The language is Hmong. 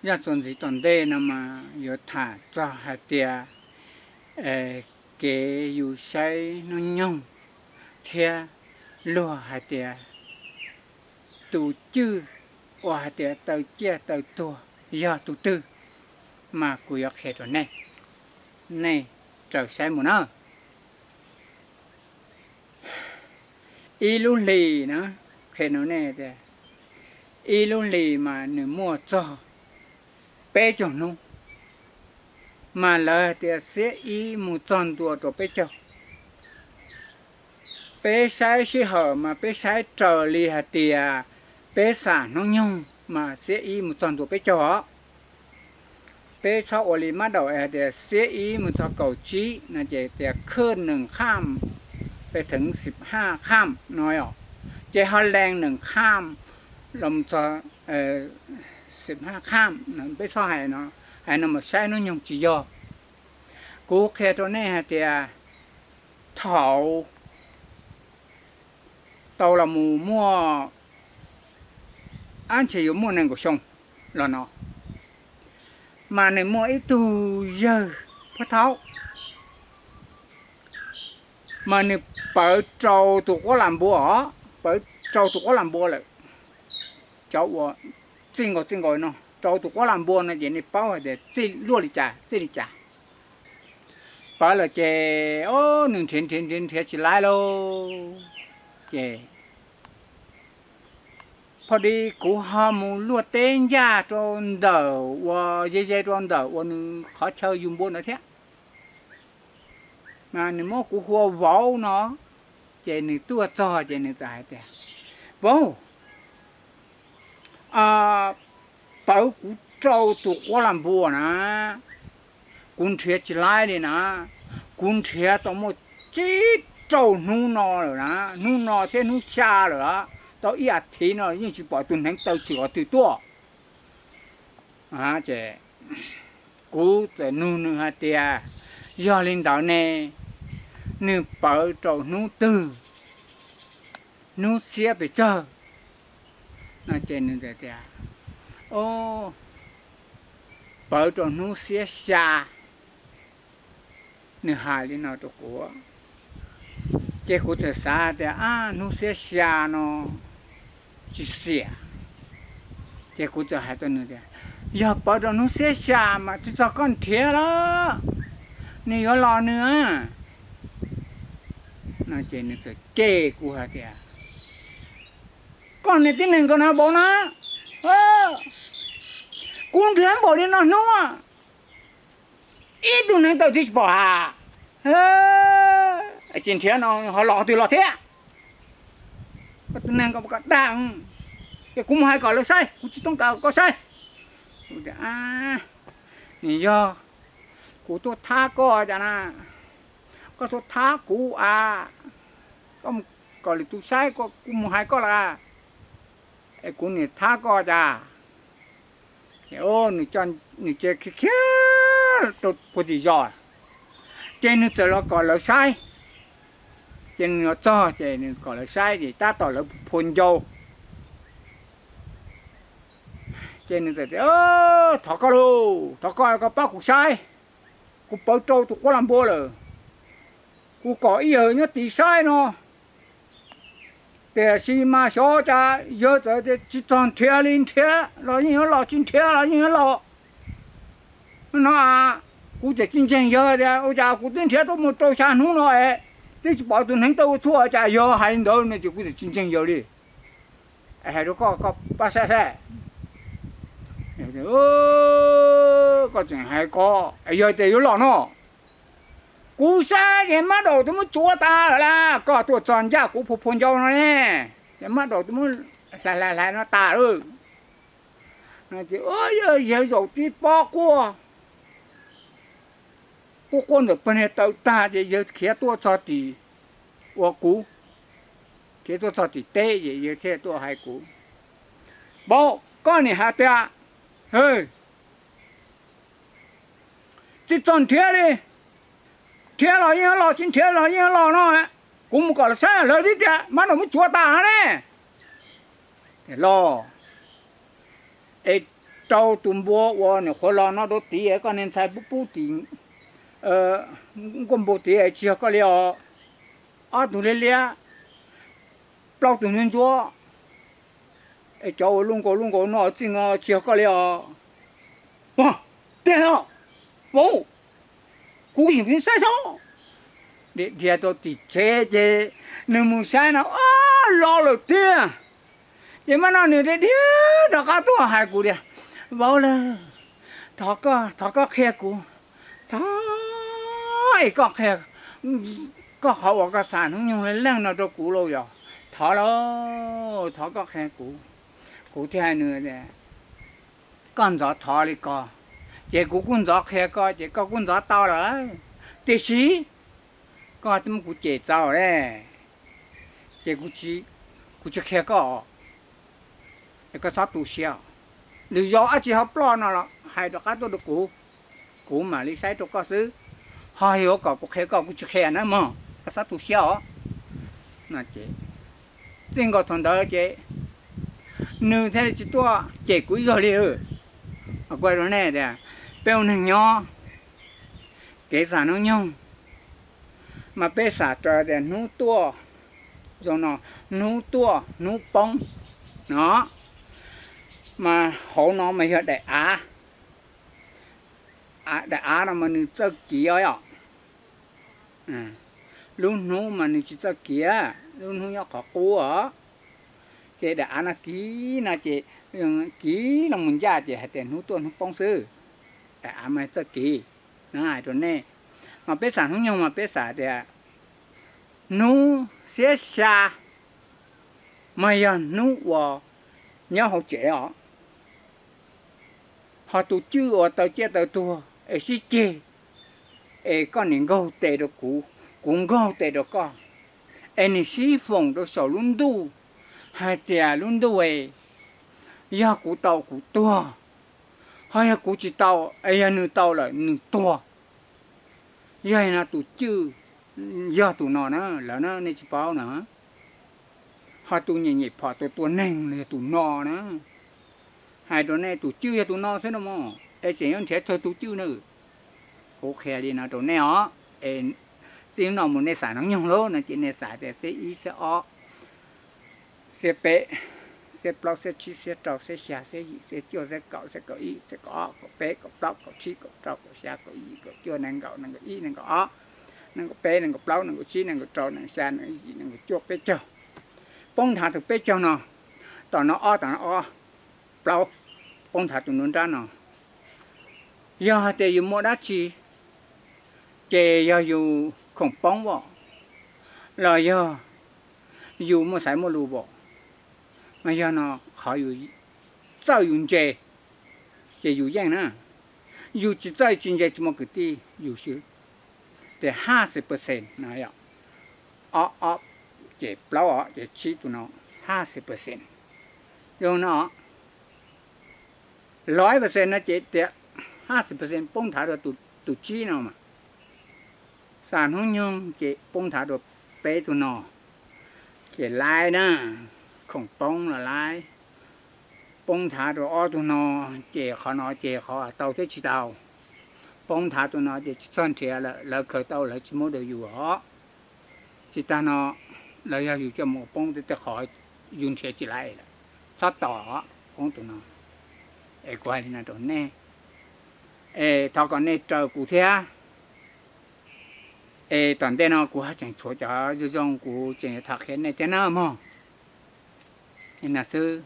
Zaj txuas ntxiv tom ntej no mas yuav tham txog hais tias kev yus saib hnub nyoog thiab luag hais tias tus cwj uas hais tias taw ciaj taw tuag yog tus twg, mas kuv yuav qhia rau nej, nej raws saib mus na. Ib lub hlis na, qhia rau nej tias ib lub hlis mas nws muaj txog peb caug hnub, mas lawv hais tias xiab ib mus txog ntua rau peb caug. Peb saib sij hawm mas peb saib raws li hais tias peb xam hnub nyoog mas xiab ib mus txog ntua peb caug os. Peb txhob ua li mab daum hais tias xiab ib mus txog kaum tsib no ces tias khwj nees kham, peb theev xib haj kham no, ces ho lees nees kham los txog xib haj kham, peb txhob hais no, hais no mas saib hnub nyoog tsis yog. Kuv qhia rau nej hais tias thaum tau los mus muaj, ab ntshe yuav muaj nees nkaum xyoo los no, mas nws muaj ib tug yawg pab thaub, mas nws pawv rau tus quab lam npua os, pawv rau tus quab lam npua lawm. Cov uas txij nkaus txij nkaus no rau tus quab lam npua no ces nej paub hais tias txij luaj li cas txij li cas. Pawv lawm ces o, nws nrhiav nrhiav nrhiav nrhiav tsis laib lauj. Ces pho di kuv ho mus luaj teb ncaj rau ntawm uas ze ze rau ntawm uas nws qhov chaw yug npua ntawd thiab, mas nws muab kuv hu ua vauv no. Ces nws tuaj txog ces nws txawm hais tias, vauv, pawv kuv rau tus quab lam npua na, kuv nrhiav tsis laib li na, kuv nrhiav tau muaj tsib rau hnub no lawm na, hnub no thiab hnub xya lawm, tau ib as thiv no yeej tsis pom tus hneev taw txim qhov twg tuaj. Ces kuv txawm nug nws hais tias, yog li ntawd ne, nws pawv rau hnub twg, hnub xiab pes tsawg? No ces nws tias, o, pawv rau hnub xiab xya. Nws hais li no rau kuv, ces kuv txawm xav tias ab hnub xiab xya no tsis xiam. Ces kuv txawm hais rau nws tias, yog pawv rau hnub xiab xya mas tsis txog koj nrhiav lawm, nws yuav los nws. No ces nws txawm cem kuv hais tias, koj niag tib neeg koj na vauv na, kuv nrhiav npaum li no hnub ib tug hneev taw txim tsis pom ha, tsis nrhiav no ho los twg los thiab. Koj tus neeg ko dag, ces kuv mus hais kom lawv saib, kuv tsis toob kas koj saib. Nws yog kuv tuaj thab koj cas na, koj tuaj thab kuv a, koj mus kom lwm tus saib, kuv mus hais koj lawm, es kuv niam thab koj cas. Nws cia khiav khiav rau puag tim zos, ces nws txawm los kom lawv saib. Ces nws los txog ces nws kom lawv saib ces tab tom lawv phua ncau. Ces nws txawm tias, thov koj lauj, thov koj, koj pab kuv saib, kuv pawv rau tus quab lam npua lawm, kuv kom ib yawg nyob tid saib no. Tiam sis mas xyov cas yawg txawm tias tsis txog nrhiav li, nrhiav los yeej yuav los, tsis nrhiav los yeej yuav los. No kuv txawm tsis ntseeg yawg tias ua cas kuv twb nrhiav tuaj muaj rau xya hnub no es twb tsis pom tus hneev taw ua txhuaj, cas yawg hais li ntawd no ces kuv txawm tsis ntseeg yawg li. Hais rau koj, koj pab saib saib. Koj tseem hais ko, yawg tias yuav los no. Kuv saib ces mab daum twb muab tsuav tas lawm lauj, koj tuaj txog ncaj kuv phua phua ncau no ne, ces mab daum twb muab hlais hlais hlais no tas lawm. Ces yawg zaum tib pob quaj, quaj quaj ntawm pawg niag taw tag ces yawg khiav tuaj txog tim, ua kuv, khiav tuaj txog tim teb ces yawg thiaj tuaj hais kuv, vauv, koj niam hais tias tsis txog nrhiav li, nrhiav los yeej yuav los, tsis nrhiav los yeej yuav los no. Kuv mus kom lawv saib, lawv twb tias mab daum muab tsuav tas ne. Los, es Rau tus npua uas nyuam qhuav los no rau tid, koj niag ntxhais pub pub tim nkuaj npua tid tsis yog koj li os. Ob tug liab liab, plaub tug ntsuab ntsuab, es cov uas luj nkaus luj nkaus no txij no tsis yog koj li os. Tiag los? Vauv, kuv yeej saib xwb. Dhia dhia rau tim tsev ces nws mus saib no, ob, los lawm tiag. Ces mam no nws dhia dhia rov qab tuaj hais kuv tias, vauv lawm, thov koj, thov koj qhia kuv, thov es koj qhia koj qhov uas koj xam hnub nyoog leej leej no rau kuv lauj yom. Thov lauj, thov koj qhia kuv. Kuv thiaj hais nws tias, koj ntxov thov li ko, ces kuv kuj ntxov qhia koj, ces koj kuj ntxov tau lawm, tiam sis koj twb muab kuv cem txaus lawm, ces kuv tsis qhia koj, es koj txhob tu siab. Lwm zaus dab tsi ho ploj no los hais rov qab tuaj rau kuv, kuv mam li saib rau koj xwb. Ho yuav kom kuv qhia koj kuv tsis qhia na mog, koj txhob tu siab os. Txij nkaus thaum ntawd ces nws thiaj li tsis tuaj cem kuv ib zaug li. Kuv hais rau nej tias, peb ua neeg nyob, kev xam hnub nyoog mas peb xam raws tias hnub tuaj, zoo no, hnub tuaj hnub poob no, mas hauv no mas yog daim av. Daim av no mas nws txawj kiv os yom. Lub hnub mas nws tsis txawj kiv, lub hnub nyob qhov qub os. Ces daim av no kiv no ces kiv los mus ncaj ces hais tias hnub tuaj hnub poob xwb. Daim av mas txawj kiv, hais rau nej. Mas peb xam hnub nyoog mas peb xam tias hnub xiab xya mas yog hnub uas nyob hauv tsev os. Ho tus cwj uas taw ciaj taw tuag es sib ceg, es koj niam nkaug tes rau kuv, kuv nkaug tes rau koj, es nws sib foom rau saum lub ntuj, hais tias lub ntuj es, yog kuv tau kuv tuag, ho yog kuv tsis tau, es yog nws tau lawm nws tuag. Yog no tus cwj yog tus no na, lawv na nej tsis paub na. Ho tus nyem nyem phom tua tua neeg los yog tus no na. Hais rau nej tus cwj yog tus no xwb no mog, es tseem yuav nrhiav tsawg tus cwj na. Kuv qhia li no rau nej os, es txij no mus nej xam hnub nyoog lauj no ces nej xam tias xiab ib xiab ob, xiab peb, xiab plaub, xiab tsib, xiab rau, xiab xya, xiab yim, xiab cuaj, xiab kaum, xiab kaum ib, xiab kaum ob, kaum peb, kaum plaub, kaum tsib, kaum rau, kaum xya, kaum yim, kaum cuaj, nees nkaum, nees nkaum ib, nees nkaum ob, nees nkaum peb, nees nkaum plaub, nees nkaum tsib, nees nkaum rau, nees nkaum xya, nees nkaum yim, nees nkaum cuaj, peb caug. Poob nthav tus peb caug no, tom no ob, tom no ob, plaub, poob nthav tus nruab nrab no. Yog hais tias yus muaj dab tsi, ces yog yus khoom poob as, los yog yus muaj xaiv muaj lus as, mas yog no qhov yus txawj yus ntse, ces yus yeej na. Yus tsis txawj tsis ntse tsis muaj kwv tij, yus swb. Ces haj xi percent no, ob ob ces plaub os, ces tsib tus no, haj xi percent. Yog no, lawv percent no ces tias haj xi percent poob nthav rau tus tsib no mas. Xam hnub nyoog ces poob nthav rau peb tug no, ces laib na, khoom poob los laib. Poob nthav rau ob tug no, ces qhov no ces qhov tau thiab tsis tau. Poob nthav tus no ces tsis txog nrhiav lawm, lawv khaws tau lawv tsis muab rau yus os. Tsis tag no, los yog yus coj mus poob tej qhov yus nrhiav tsis laib lawm, txhob tos poob tus no. Es kuv hais li no rau nej, es thov kom nej raws kuv thiab. Es tom ntej no kuv haj tseem tshuav cov zoo zoo kuv tseem yuav tham qhia nej thiab na mog. Li no xwb.